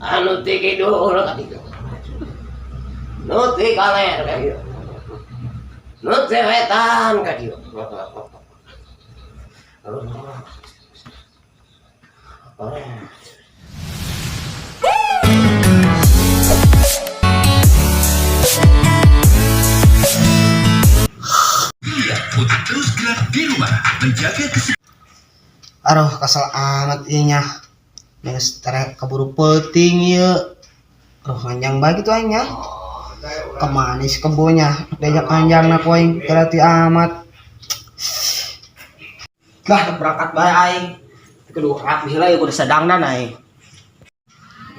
Anu ti kidul ka dieu. Nu ti kaler ka dieu. Nu ti wetan ka dieu. Untuk terus gerak di rumah, menjaga kesehatan. Aduh, kesel amat ieu nya. Geus tere keburu peuting ieu. Aduh, nganjang bae kitu aing nya. Kemanis kebonya, diajak nganjangna ku aing berarti amat. Lah, berangkat bae aing. Kudu rapi heula ieu, kudu sadangdan aing.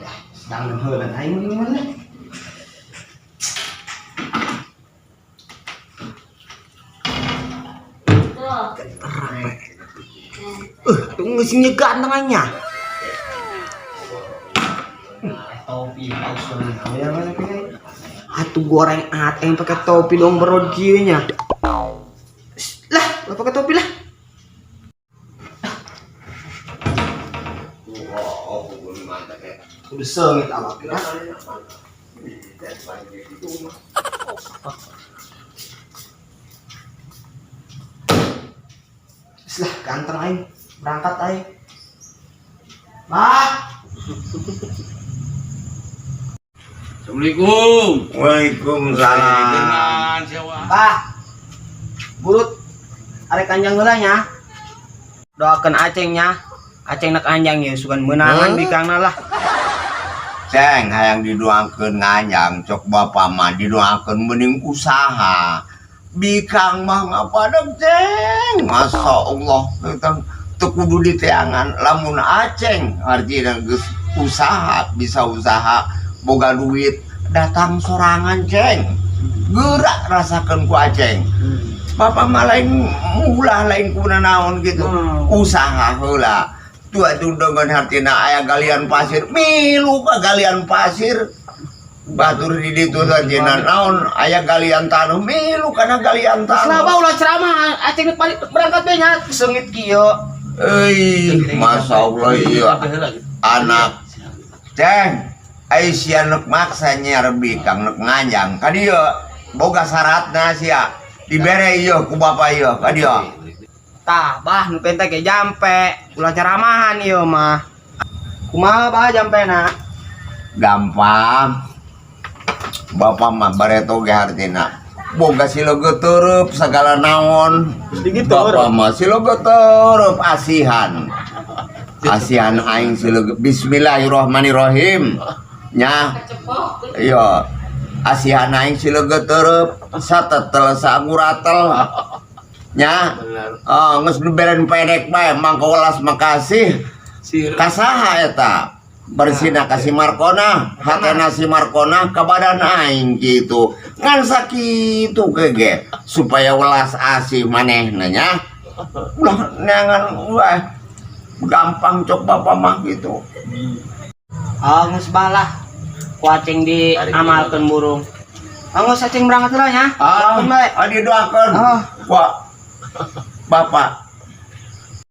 Ya, sedangdan heula aing gimana? Tunggu sini ganteng aingnya. Topi atuh goreng at yang pakai topi dong berod kieu nya. Lah, lah pakai topi lah. Udah sengit awak ya. Lah, ganteng aing. Berangkat aing. Bah. Assalamualaikum. Waalaikumsalam. Bah. Burut arek kanjang heula nya. Doakeun Aceng nya. Aceng nak anjang ya sugan meunangan Hah? bikangna lah. Ceng hayang didoakeun nganjang, cok bapak mah didoakeun mending usaha. Bikang mah ngapadeg, Ceng. Masya Allah, teu teu kudu diteangan lamun Aceng artinya geus usaha, bisa usaha, boga duit, datang sorangan, Ceng. Gerak rasakeun ku Aceng. Bapak mah lain mulah lain kuna naon gitu. Usaha heula. Tuh atuh dengan hartina aya galian pasir, milu ka galian pasir. Batur di ditu hartina naon aya galian taneuh, milu kana galian Lah taneuh. bah, ulah ceramah, Aceng balik berangkat bae nya sengit kieu. Euy, Masya Allah iya anak. Ceng, ai sia nuk maksa nyiar bikang nuk nganjang ka dieu boga syaratna sia. Dibere ieu ku bapa ieu ka dieu. Tah, bah nu penting ge jampe, ulah ceramahan ieu mah. Kumaha bah jampena? Gampang. Bapak mah bareto ge hartina. Boga siloge teureub sagala naon. Bapak mah siloge teureub asihan. Asihan aing siloge. Bismillahirrahmanirrahim. Nya. Iya. Asihan aing siloge teureub satetel sanguratel. Nya. Oh, geus diberen pendek bae mangka welas makasih. Kasaha eta? Bersina ka si Markona, hatena si Markona ka badan aing gitu. Ngan sakitu ge supaya welas asih manehna nya. Ulah neangan wah gampang cok bapak mah gitu. Oh, geus balah. Ku Aceng diamalkeun burung. Oh, geus Aceng berangkat heula nya. Ah, Doakeun bae. ah didoakeun. Ah. Wah. Bapak.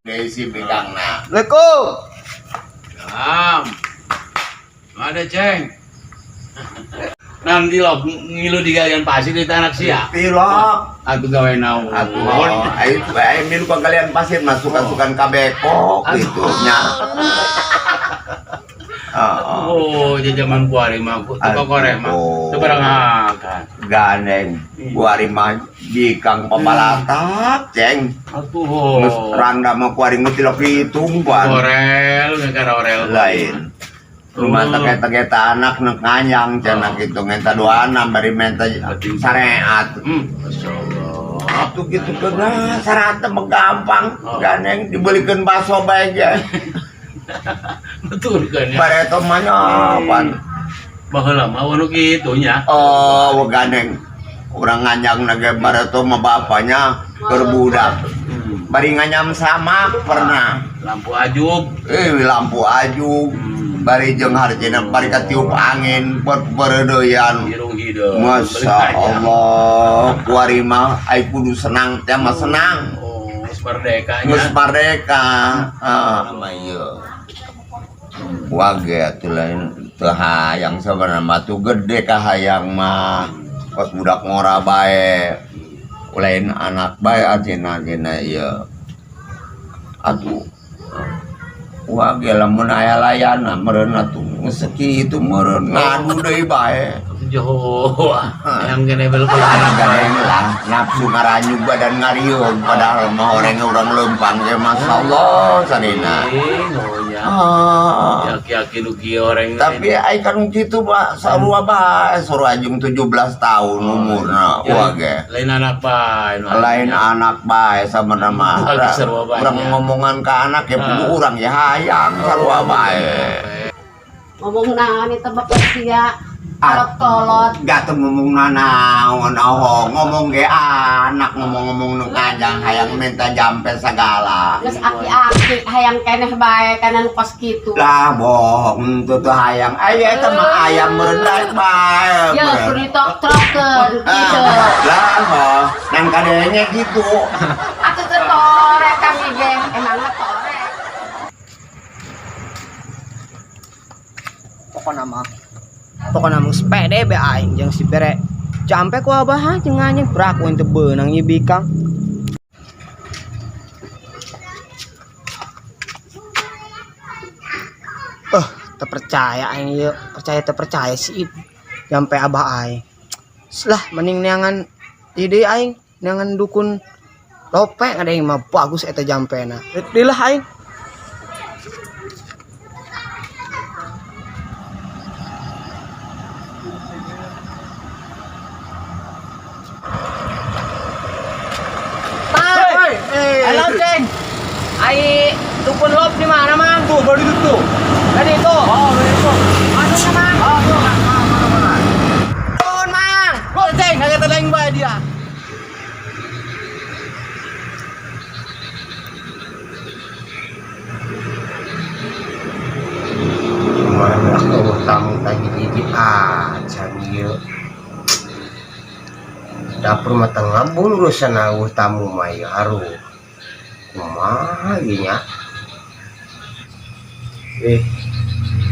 Desi bikangna. Assalamualaikum. Salam. Ada Ceng. Nanti lo ngilu di galian pasir di tanah sia. Tilok. Atuh gawe naon. Atuh, ayo ayo milu ka galian pasir mah sukan-sukan kabekok gitu nya. Oh, Oh, jajaman kuari mah, tukang koreh mah. Aduh. Teu barang. Gandeng kuari mah bikang pepalatak, Ceng. Atuh. Geus rangda mah kuari geus tilok hitung kuan. Orel, negara orel. Lain. Rumah tege-tege anak nek nganyang cenah kitu ngenta doana bari menta syariat. Masya Allah. Atuh kitu kena syaratna mah gampang. Gandeng dibelikeun bakso bae ge. Betul kan ya. Bareto mah nyopan. Baheula mah anu kitu nya. Oh, gandeng. Urang nganyang ge bareto mah bapaknya keur budak. Bari nganyam samak pernah. Lampu ajub. Eh, lampu ajub. Bari jeung hartina bari katiup angin peredeyan. Irung hideung. Masya Allah, kuari mah ai kudu senang teh mah senang. Oh, geus merdeka nya. Geus merdeka. Ah, ieu. Wage atuh lain teu hayang sabenerna mah tuh gede ka hayang mah. Kos budak ngora bae. Lain anak bae artina dina ieu. Atuh wage lamun aya layana meureun atuh geus sakitu meureun ngadu deui bae. Jauh. Yang kene bel Gandeng lah nafsu ngaranyu badan ngariung padahal mah orang urang leumpang ge masyaallah sarina. Ah. Yaki-yaki nu kieu orang Tapi ai kan kitu mah sarua bae sarua jeung 17 tahun umurna wah ge. Lain anak bae. Lain anak bae sabenerna mah. Lagi sarua bae, Urang ya. ngomongan ka anak ya kudu urang ya hayang sarua bae. Ngomong naon itu bapak sia kolot-kolot. Gak teu ngomong nanaon oh ngomong ge anak ngomong-ngomong nu kanjang hayang minta jampe segala. Geus aki-aki hayang keneh bae kanan kos kitu. Lah bohong teu teu hayang. Aya eta mah ayam merendah bae. Ya kudu ditok-trokeun gitu. Lah boh, nang kadenge gitu. Atuh teu torek kami ge, emangna torek. Pokona mah geus pede be aing jeung si bere. Jampe ku abah jeung anjing prak we teu beunang ieu bikang. Teu percaya aing ieu, percaya teu percaya si Ip. Jampe abah aing. Lah mending neangan ieu deui aing, neangan dukun lope ngadeng mah bagus eta jampena. Deui lah aing. Halo, Ceng. Ai dukun lop di mana, Mang? Tuh, baru itu tuh. Tadi itu. Oh, baru itu. Masuk na, Mang. Oh, tuh. Mana. Turun, Mang. Kok Ceng, kagak tedeng bae dia. Mana eueuh tamu tadi gigi acan ieu. Dapur mah teu ngabul urusan eueuh tamu mah ieu aruh. Kumaha ieu nya?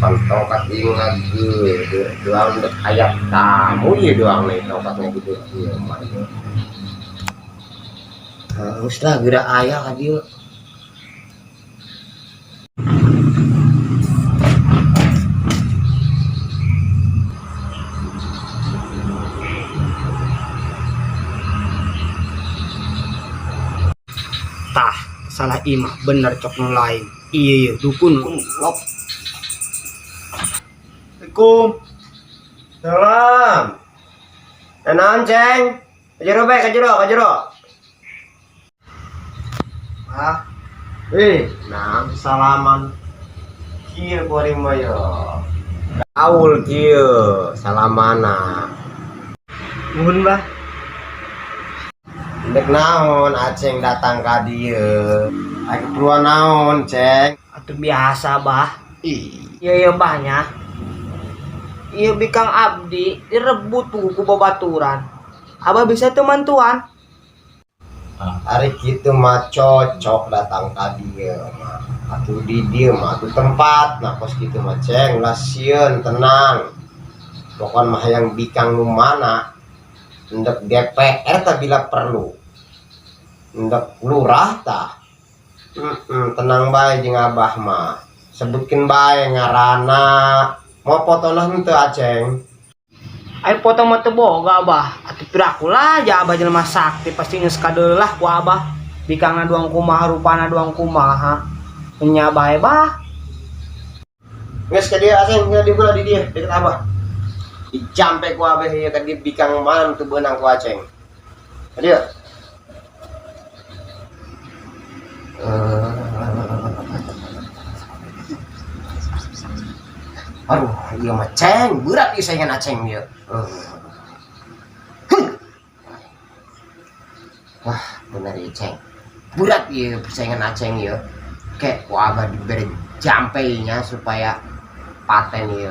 Pantongkat ieu ngageuh doang dek aya tamu ieu doang nih tongkat ngageuh ieu mah ieu. Geus lah geura aya ka dieu. Tah, salah imah bener cok nu lain. Iya, iya, dukun lop. Assalamualaikum. Salam. Naon, Ceng? Kajero bae, kajero, kajero. Ah, Nah, salaman. Kieu kuari mah yo. Gaul kieu salamana. Nuhun, Bah. Dek naon Aceng datang ka dieu. Aya keperluan naon, Ceng? Atuh biasa, Bah. Iya, iya, Bah nya. Iya bikang abdi direbut tuh ku babaturan. Abah bisa teu mantuan? Ari kitu mah cocok datang ka dieu mah. Atuh di dieu mah atuh tempat. Nah kos kitu mah Ceng, ulah sieun tenang. Pokon mah hayang bikang nu mana endek DPR tah bila perlu. Endek lurah tah. Tenang bae jeung abah mah. Sebutkeun bae ngaranna. Mau potona henteu Aceng? Ayo potong mah teu boga abah. Atuh piraku lah ja abah jelema sakti pasti geus kadeulah ku abah. Bikangna duang kumaha rupana duang kumaha. Nya bae bah. Geus ka dieu Aceng, nya di belah di dieu deket abah. Dijampe ku abah ieu ka dieu bikang mana teu beunang ku Aceng. Ka dieu. Aduh, ieu mah Ceng, berat ieu saingan Aceng ieu. Wah, bener ieu Ceng. Berat ieu persaingan Aceng ieu. Kek ku abah dibere jampe nya supaya paten ieu.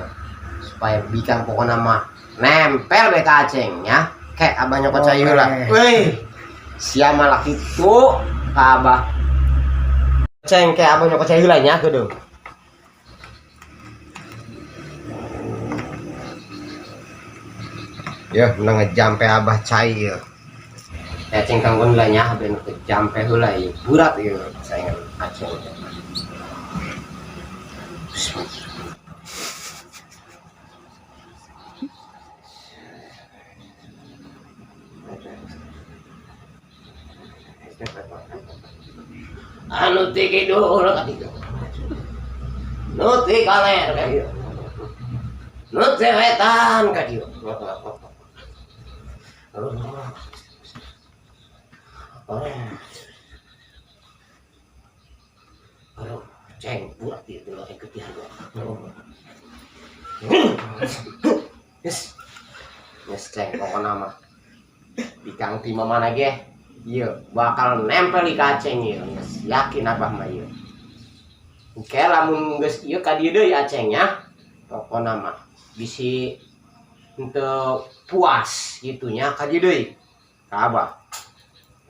Supaya bikang pokona mah nempel bae ka Aceng nya. Kek abah nyokot cai heula. Weh, sia mah kitu ka abah. Ceng kek abah nyokot cai heula nya geudeung. Ya, menang ngejampe abah cai ya. Aceng kanggon lah nya ben kejampe heula ieu. Berat ieu saingan aceng. Anu ti kidul ka dieu. Nu ti kaler ka dieu. Nu ti wetan ka dieu. Aduh, ceng, burat dia dulu yang ketiga. Yes, yes ceng, pokoknya mah. Bikang ti mana ge? Iya, bakal nempel di kaceng ieu. Geus yakin abah mah ieu. Oke, lamun geus ieu ka dieu deui acengnya. Pokokna mah bisi henteu puas gitunya ka dieu deui. Ka abah.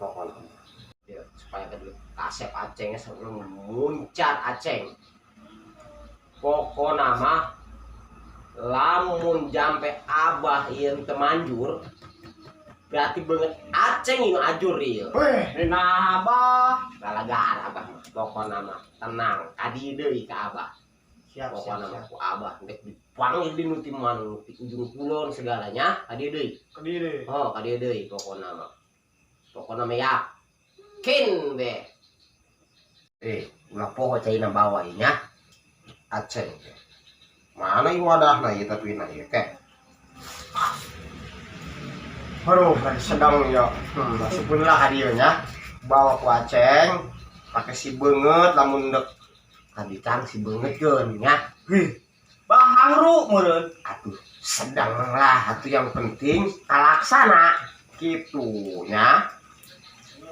Pokokna mah. Ieu supaya ka dieu kasep acengnya sebelum muncar aceng. Pokokna mah lamun jampe abah ieu teu manjur berarti banget aceng ieu ajur ieu. Weh, nah abah. Lalagaan abah mah. Pokokna mah tenang, kadi deui ka abah. Siap, siap, Pokokna mah siap. ku abah ndek dipanggil di nu ti mana nu ti ujung kulon segalanya kadi deui. Kediri. Oh, kadi deui pokokna mah. Pokokna mah yakin be. Eh, ulah poho caina bawa ieu nya. Aceng. Mana ieu wadahna ieu tapi na ieu teh. Aduh, lagi sedang ya. Masukun lah hadiah nya. Bawa ku aceng, pakai si beungeut lamun ndek kabitang si beungeut geun nya. Wih, bah hangru meureun. Atuh, sedang lah atuh yang penting kalaksana gitu nya.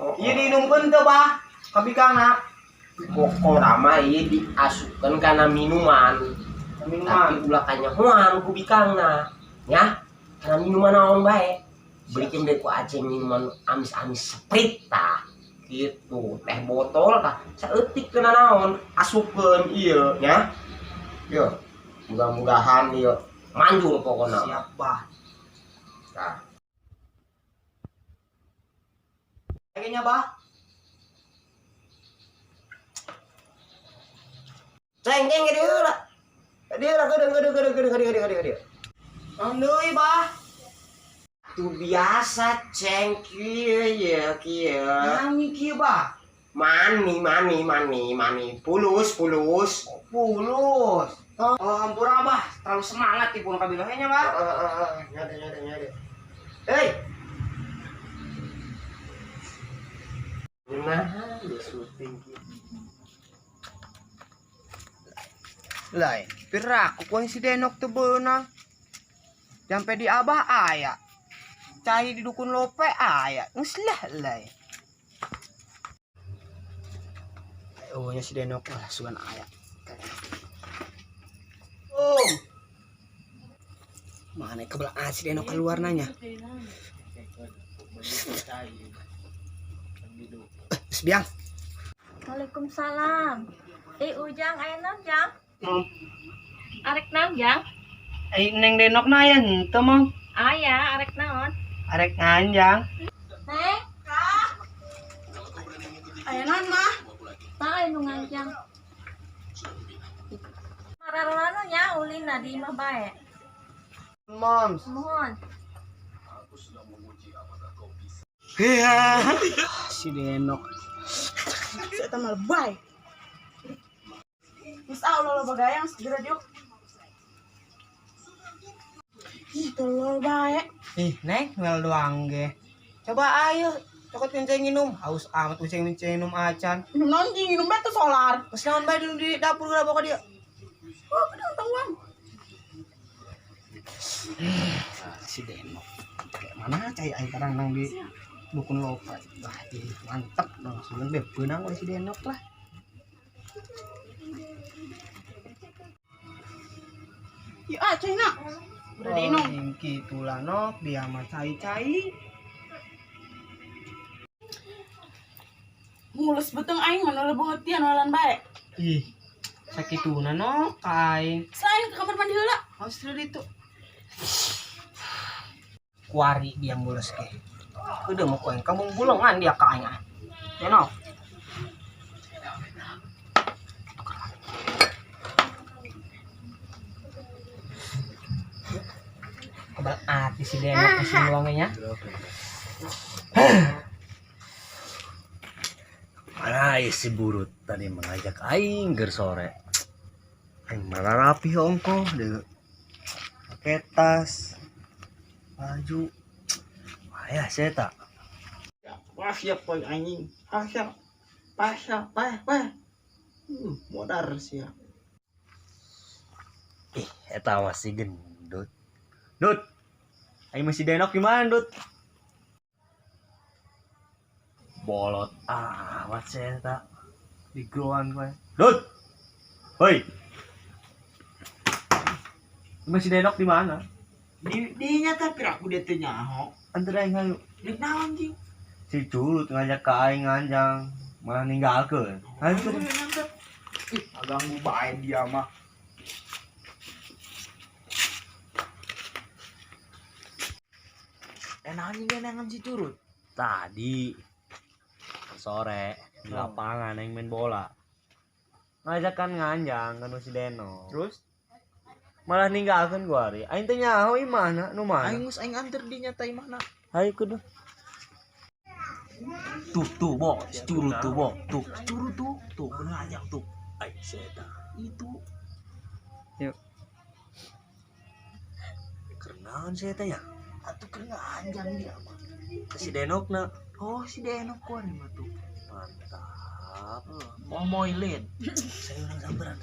Oh, Ieu diinumkeun teu bah? Ka bikangna. Pokokna mah ieu diasupkeun kana minuman. Minuman. Tapi ulah kanyahoan ku bikangna nya. Kana minuman naon bae. Belikin deh ku aceng minuman amis-amis Sprite tah gitu, teh botol tah saeutik kena naon asupkeun ieu nya. Yo, mudah-mudahan ieu manjur pokokna. Siap bah. Tah. Kayaknya bah. Ceng ceng dieu lah. Dieu lah geudeung geudeung geudeung geudeung geudeung geudeung geudeung. Naon deui bah? Tuh biasa ceng kieu ye kieu. Nami kieu bah? Mani mani mani mani pulus pulus. Pulus. Oh, hampura bah, terlalu semangat tipun kabilahnya bah. Nyade nyade nyade. Hei. Nah, dia syuting gitu. Lai, piraku ku si Denok teu beunang. Jampe di abah aya. Cai di dukun lope aya. Geus lah lai. Oh, nya si Denok lah sugan aya. Oh. Mana kebelah si Denok keluar nanya. Geus biang. Waalaikumsalam. Ujang aya naon, Jang? Arek naon, Jang? Neng Denok na aya henteu, Mong. Aya, arek naon? Arek nganjang. Neng, Aya naon mah? tah aya nu nganjang. Mararano nya ulin na di imah bae. Moms. Mohon. Si Denok. Si eta mah lebay. Geus ah ulah loba gayang segera diuk. Ih, tolol bae. Ih, Neng, mel doang ge. Coba ayo, cokot kenceng minum. Haus amat kucing kenceng minum acan. Minum naon jing, minum bae tuh solar. Terus naon bae di dapur geura bawa dia. Oh, bener tahuan. Si Denok. Kayak mana cai aing karang nang di dukun lopa. Wah, ih, mantep dong. Sebenarnya be beunang we si Denok lah. Yuk ah, cai nak. Udah diinum. Oh, gitu lah nok, dia mah cai-cai. Mulus beteng aing mana lebih pengertian walan bae. Ih, sakituna nok aing. Selain ke kamar mandi heula. Haus deui itu. Kuari dia mules ge. Udah mau ku aing kabung-bulungan dia ka aing ah. Denok. Kebal ati si Denok si luangnya. Mana si burut tadi mengajak aing ger sore. Aing malah rapi ongkoh deh. Pakai tas, baju. Wah ya saya tak. Wah siap poy anjing. Ah siap. Pasya, pah, pah. Modar siap. Ih, eta masih gendut. Dut. Aing masih Denok gimana, Dut? Bolot amat saya tak di groan gue. Dut. Hoi. Masih Denok di mana? Di nyata piraku dia teh nyaho. Antar aing hayu. Dek naon anjing? Si Curut ngajak ke aing nganjang, malah ninggalkeun. Hayu tuh. Ih, ganggu bae dia mah. Enak anjing genangan si Curut. Tadi sore di lapangan aing main bola. Ngajakan nganjang kan si Denok. Terus Malah ninggalkeun gua ari. Aing teh nyaho imahna nu mana? aing geus aing anter di nyata imahna. Hayu kudu. Tuh tuh bo, si Curut tuh bo, tuh si Curut tuh, tuh kena ajak tuh. Ai seta. Itu Yuk. Kenaon saya teh ya? atuh kena anjang dia mah. Si Denokna. Oh, si Denok kuari mah tuh. Mantap. Mau moilin. Saya orang samperan.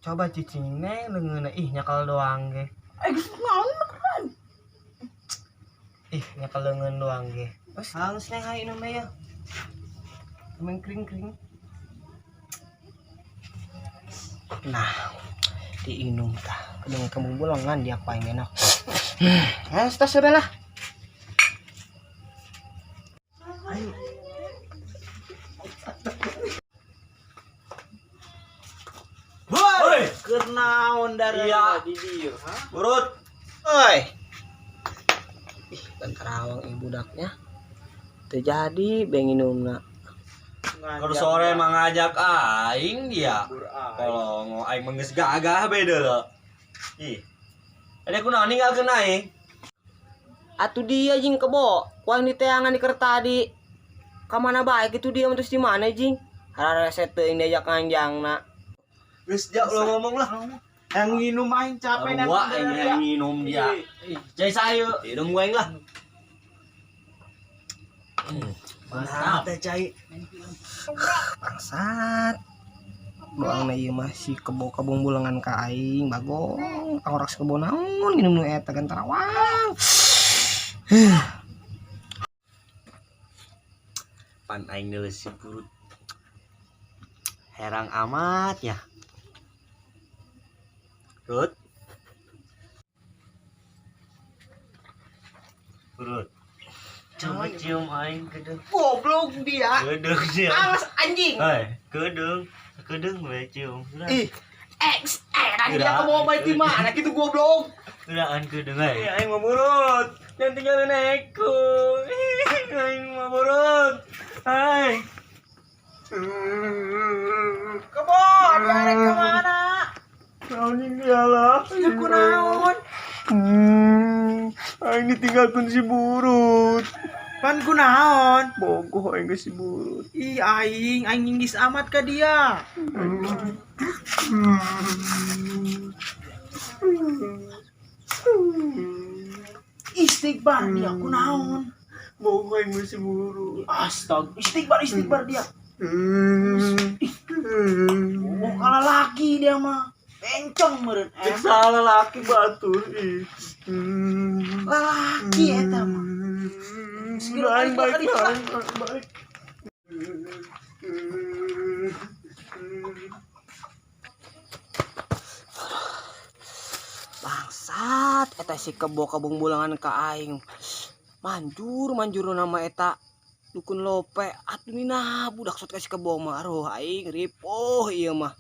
Coba cicing neng leungeunna ih nyakal doang ge. Eh, geus naon keren. Ih nyakal leungeun doang ge. Terus halus neng hayu nu mah ya. Emang kering-kering. Nah, diinum tah. Kedeng kemumbulangan dia ku aing enak. Ayo tas sudah lah. Ayo. Woi, Keur naon darah Iya. di dieu, ha? Burut. Oi. Ih, kan kerawang ibu budaknya. Terjadi benginumna. Kalau sore mah ngajak aing dia. Kalau ngo aing mah geus gagah beda lo. Ih. Ada kunaon ninggalkeun aing? Atuh dia jing kebo, ku aing diteangan di keur tadi. Ka mana bae kitu dia terus di mana jing? Hararese teuing diajak nganjangna. Geus jak lo ngomong lah. Yang nginum aing capek Sarua aing yang nginum dia. Cai sayu, minum gua aing lah. Mantap teh cai. Bangsat. Doang na ieu mah si kebo kabungbulengan ka aing bagong. Tanggorak si kebo naon nginum nu eta gantarawang. Pan aing deuleu si burut. Herang amat ya. Rut. Rut. Coba cium aing kedeung. Goblok dia. Kedeung cium. Awas anjing. Hei, kedeung. Kedeung we cium. Udah. Ih. X, eh, dia Udah. kebo bae di mana gitu goblok. Udahan kedeung we. Aing mau burut. Jangan tinggalin aku. Aing mau burut. Hai. Kebo, diarek ke mana? Naon dia lah. Ya kunaon? Aing ditinggalkan si burut. Pan kunaon? Bogoh aing ke si burut. Ih aing, aing inggis amat ka dia. Istighbar dia kunaon? Bogoh aing ke si burut. Astag, istighbar istighbar dia. Ih, oh kalah laki dia mah. Bencong meureun. Salah laki batur ih. Lalaki eta mah. Udah aing balik aing balik. Bangsat, eta si kebo kabungbulangan ka aing. Manjur, manjur nama eta dukun lope. Atuh nina budak sot ka si kebo mah. Aduh aing ripuh ieu mah.